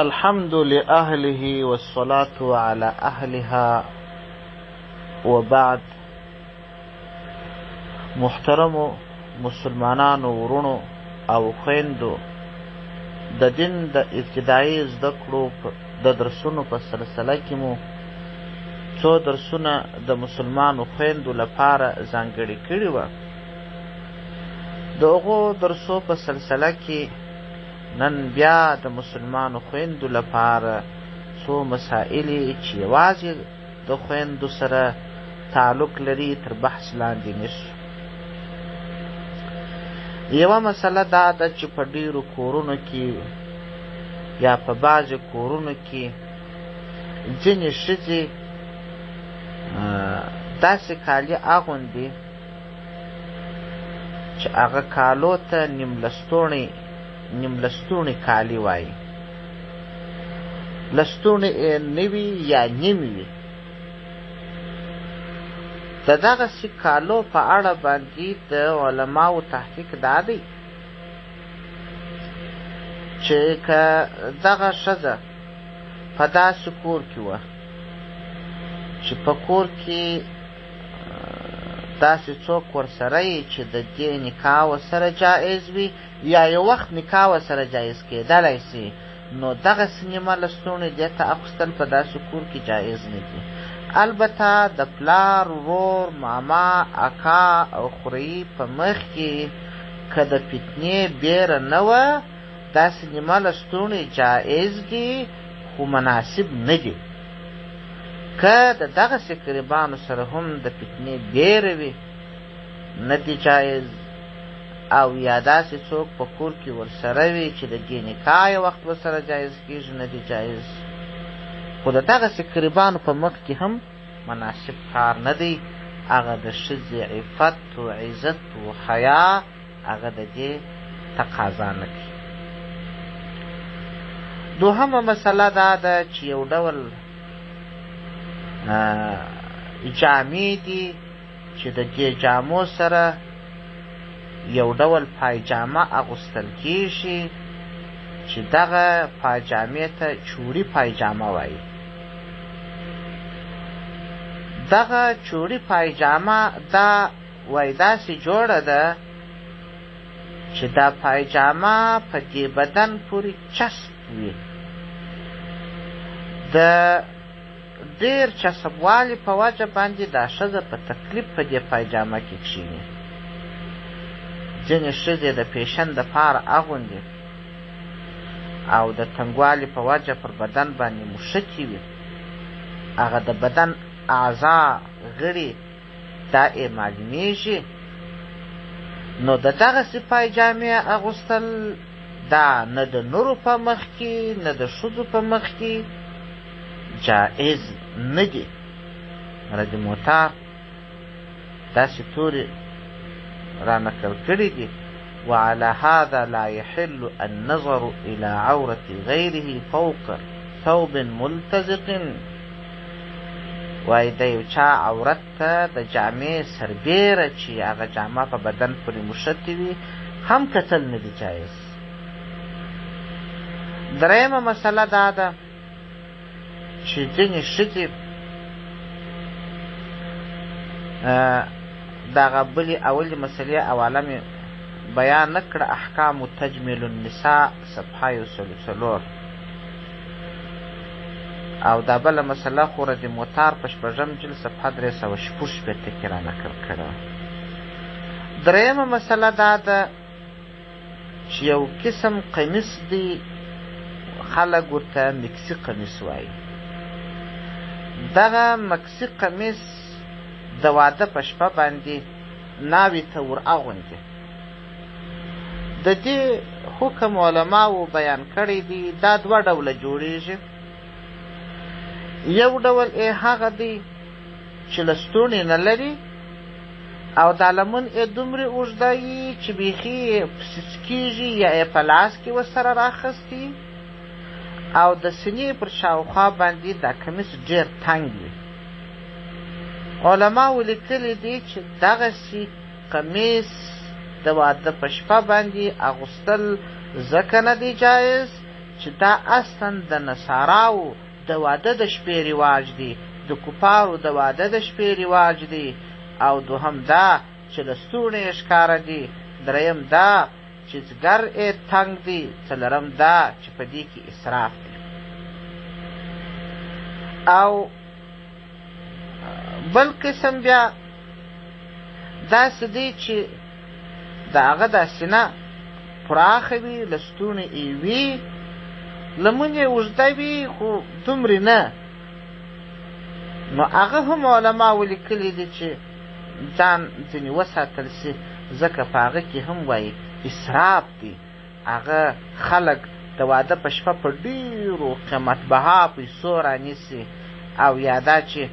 الحمد لأهله والصلاة على أهلها وبعد. محترمو مسلمانانو وروڼو او خویندو، د دین د ابتدایي زده کړو د درسونو په سلسله کې مو څو درسونه د مسلمانو خویندو لپاره ځانګړي کړي وه. د هغو درسو په سلسله کې نن بیا د مسلمانو خویندو لپاره څو مسائلې چې یوازې د خویندو سره تعلق لري تر بحث لاندې نیسو. یوه مسله دا ده چې په ډیرو کورونو کې یا په بعضې کورونو کې ځینې ښځې داسې کالي اغوندي چې هغه کالو ته نیم لستوڼي کالي وایي. لستوڼي یې نه وي یا نیم وي. د دغسې کالو په اړه باندې د علماو تحقیق دا دی چې که دغه ښځه په داسې کور کې وه چې په کور کې داسې څوک ورسره یي چې د دې نکاح ورسره جایز وي یا یو وخت نکاح ورسره جایز کېدلی سي، نو دغسې نیمه لستوڼې دې ته اخیستل په داسې کور کې جایز نه دي. البته د پلار، ورور، ماما، اکا او خوريي په مخ کې که د فتنې بېره نه وه، داسې نیمه لستوڼې جایز دي خو مناسب نه دي. که د دغسې قریبانو سره هم د فتنې بېره وي، نه دي جایز، او یا داسې څوک په کور کې ورسره وي چې د دې نکاح یو وخت ورسره جایز کېږي، نه دي جایز. خو د دغسې قریبانو په مخ کې هم مناسب کار نه دی. هغه د ښځې عفت و عزت و حیا هغه د دې تقاضا نه کوي. دوهمه مسله دا ده چې یو ډول جامې دي چې د دې جامو سره یو ډول پایجامه اغوستل کیږي چې دغه پایجامې ته چوړي پایجامه وایي. دغه چوړي پایجامه دا وایي داسې جوړه ده چې دا پایجامه په دې بدن پورې چسپ وي. د ډېر چسپوالي په وجه باندې دا ښځه په تکلیف په دې پایجامه کې کښېني. ځینې ښځې د فیشن دپاره اغوندي او د تنګوالي په وجه پر بدن باندې مښتې وي. هغه د بدن اعضا غړي دا یې معلومیږي. نو د دغسې پایجامې اغوستل دا نه د نورو په مخ کې نه د ښځو په مخ کې جائز نه دي. رد موتار داسې توري را نقل کړي دي: وعلى هذا لا يحل النظر إلى عورة غيره فوق ثوب ملتزق. وایي د یو چا عورت ته د جامې سربېره چې هغه جامه په بدن پورې مښتې وي هم کتل نه دي جایز. درېیمه مسله دا ده چې ځینې ښځې دغه بلې اولې مسلې حواله مې بیان نه کړه، احکام تجمیل النساء صفحه 104. او دا بله مسله خو رد موتار په شپږم جلد صفحه 366 کې را نقل کړې. درېیمه مسله دا ده چې یو قسم قمیص دی، خلک ورته مکسي قمیص وایي. دغه مکسي قمیص د واده په شپه باندې ناوې ته ور اغوندي. د دې حکم علماو بیان کړی دی. دا دوه ډوله جوړیږي. یو ډول یې هغه دی چې لستوڼې نه لري او دا لمن یې دومره اوږده وي چې بیخي یې پسې څکېږي یا یې په لاس کې ورسره راخیستي او د سینې پر شاوخوا باندې دا کمیس ډېر تنګ وي. علماو لیکلي دي چې دغسې قمیص د واده په شپه باندې اغوستل ځکه نه دی جایز چې دا اصلا د نصاراو د واده د شپې رواج دی، د کفارو د واده د شپې رواج دی، او دوهم دا چې لستوڼي یې ښکاره دي، دریم دا چې ځګر یې تنګ دی، څلورم دا چې په دې کې اسراف دی. او بل قسم بیا داسې دی چې د هغه دا سینه پراخه وي، لستوڼي یې وي، لمن یې اوږده وي، خو دومرې نه. نو هغه هم علماو لیکلي دي چې ځان ځینې وساتل سي، ځکه په هغه کې هم وایي اسراف دی. هغه خلک د واده په شپه په ډېرو قیمت بها پیسو رانیسي، او یا دا چې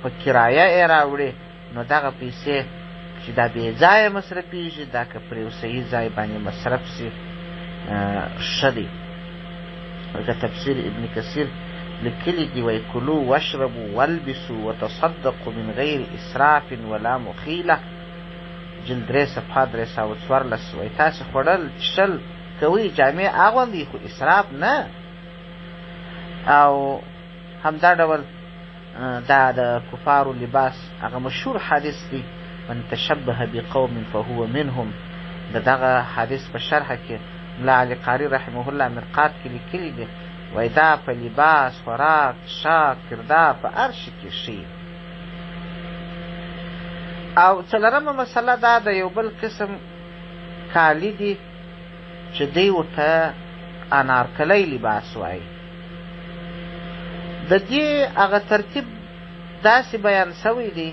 په کرایه یې راوړي، نو دغه پیسې چې دا بې ځایه مصرفېږي، دا که پر یو صحیح ځای باندې مصرف سي ښه دی. لکه تفسیر ابن کثیر لیکلي دي، وایي کلو واشربو والبسو وتصدقو من غیر اسراف ولا مخیله، جلد 3 صفحه 314. وایي تاسې خوړل څښل کوئ، جامې اغوندئ، خو اسراف نه. او همدا ډول دا د کفارو لباس هغه مشهور حدیث دی، من تشبه بقوم فهو منهم. د دغه حدیث په شرح کې ملا علي قاري رحمه الله مرقات کې لیکلي دي، وایي دا په لباس، خوراک، څښاک، کردار په هر شي کې ښیي. او څلورمه مسله دا د یو بل قسم کالي دي چې دوی ورته انارکلی لباس وایي. د دې هغه ترتیب داسې بیان سوی دی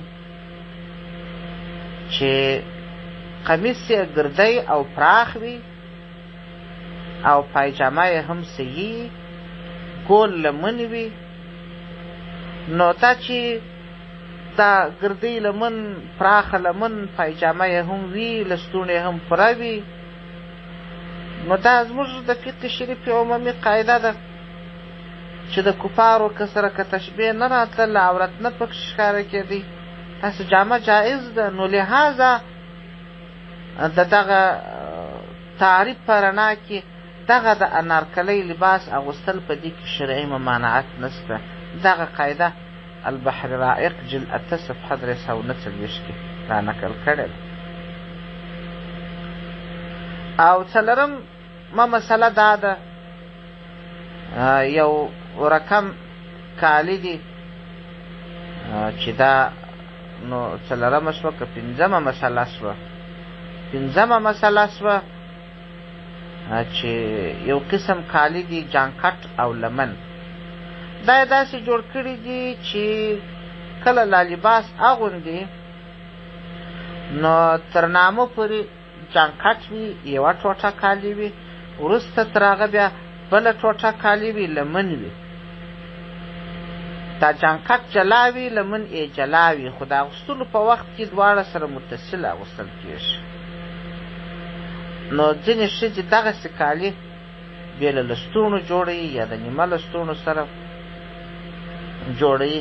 چې قمیص یې ګردی او پراخ وي، او پایجامه یې هم صحیح ګول لمن وي. نو دا چې دا ګردی لمن، پراخه لمن، پایجامه یې هم وي، لستوڼی یې هم پوره وي، نو دا زموږ د فقه شریف عمومي قاعده ده چې د کفارو که سره که تشبیه نه راتلله، عورت نه پکښې ښکاره کېدی، تاسو جامه جایز ده. نو لهذا د دغه تعریف په رڼا کې دغه د انارکلۍ لباس اغوستل په دې کې شرعي ممانعت نسته. دغه قاعده البحر رائق جلد 8 صفحه 349 کې را نقل کړې ده. او څلورم ما مسله دا ده، یو رقم کالي دي چې دا نو څلورمه سوه که پنځمه مسله سوه، پنځمه مسله سوه چې یو قسم کالي دي جانکټ او لمن، دا یې داسې جوړ کړي دي چې کله لا لباس اغوندي نو تر نامه پورې جانکټ وي، یوه ټوټه کالي وي، وروسته تر هغه بیا بله ټوټه کالي وي، لمن وي. دا جانکټ جلا وي، لمن یې جلا وي، خو د اغوستلو په وخت کې دواړه سره متصل اغوستل کېږي. نو ځینې ښځې دغسې کالي بې له لستوڼو جوړوي یا د نیمه لستوڼو سره جوړوي،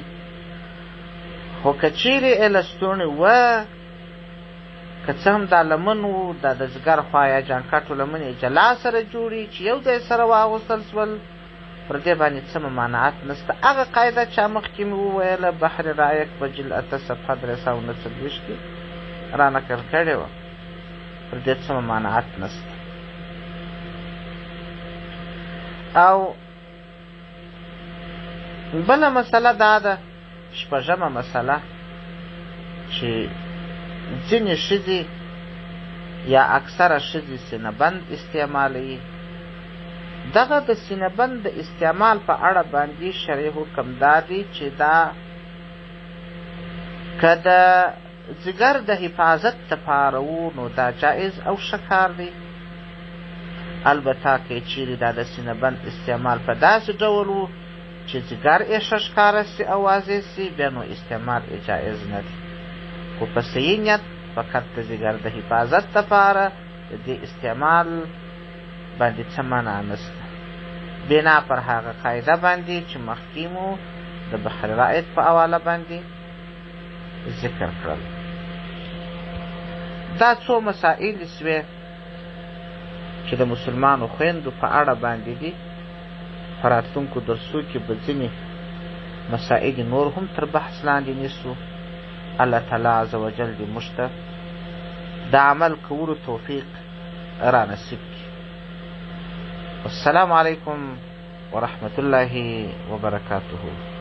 خو که چیرې یې لستوڼې وه، که څه هم دا لمن و، دا د ځګر خوا یا جانکټو لمن یې جلا سره جوړي چې یو ځای سره واغوستل سول، پر دې باندې څه ممانعت نسته. هغه قاعده چې مخکې مې وویله، بحر رایق په جلد 8 صفحه 349 کې را نقل کړې وه، پر دې څه ممانعت نسته. او بله مسله دا ده، شپږمه مسله، چې ځینې ښځې یا اکثره ښځې سینه بند استعمالوي. دغه د سینه بند د استعمال په اړه باندې شرعي حکم دا دی چې دا که د ځیګر د حفاظت لپاره وو نو دا جایز او ښه کار دی. البته که چیرې دا د سینه بند استعمال په داسې ډول وو چې ځیګر یې ښه ښکاره سي او واضح سي، بیا نو استعمال یې جایز نه دی. خو په صحیح نیت فقط د ځیګر د حفاظت لپاره د دې استعمال باندې څه منع نشته، بنا پر هغه قاعده باندې چې مخکې مو د بحر رائد په حواله باندې ذکر کړل. دا څو مسائل سوې چې د مسلمانو خویندو په اړه باندې دي. په راتلونکو درسو کې به ځینې مسائل نور هم تر بحث لاندې نیسو. الله تعالی عز وجل دې موږ ته د عمل کولو توفیق را نصیب کړي. والسلام علیکم ورحمة الله وبرکاته.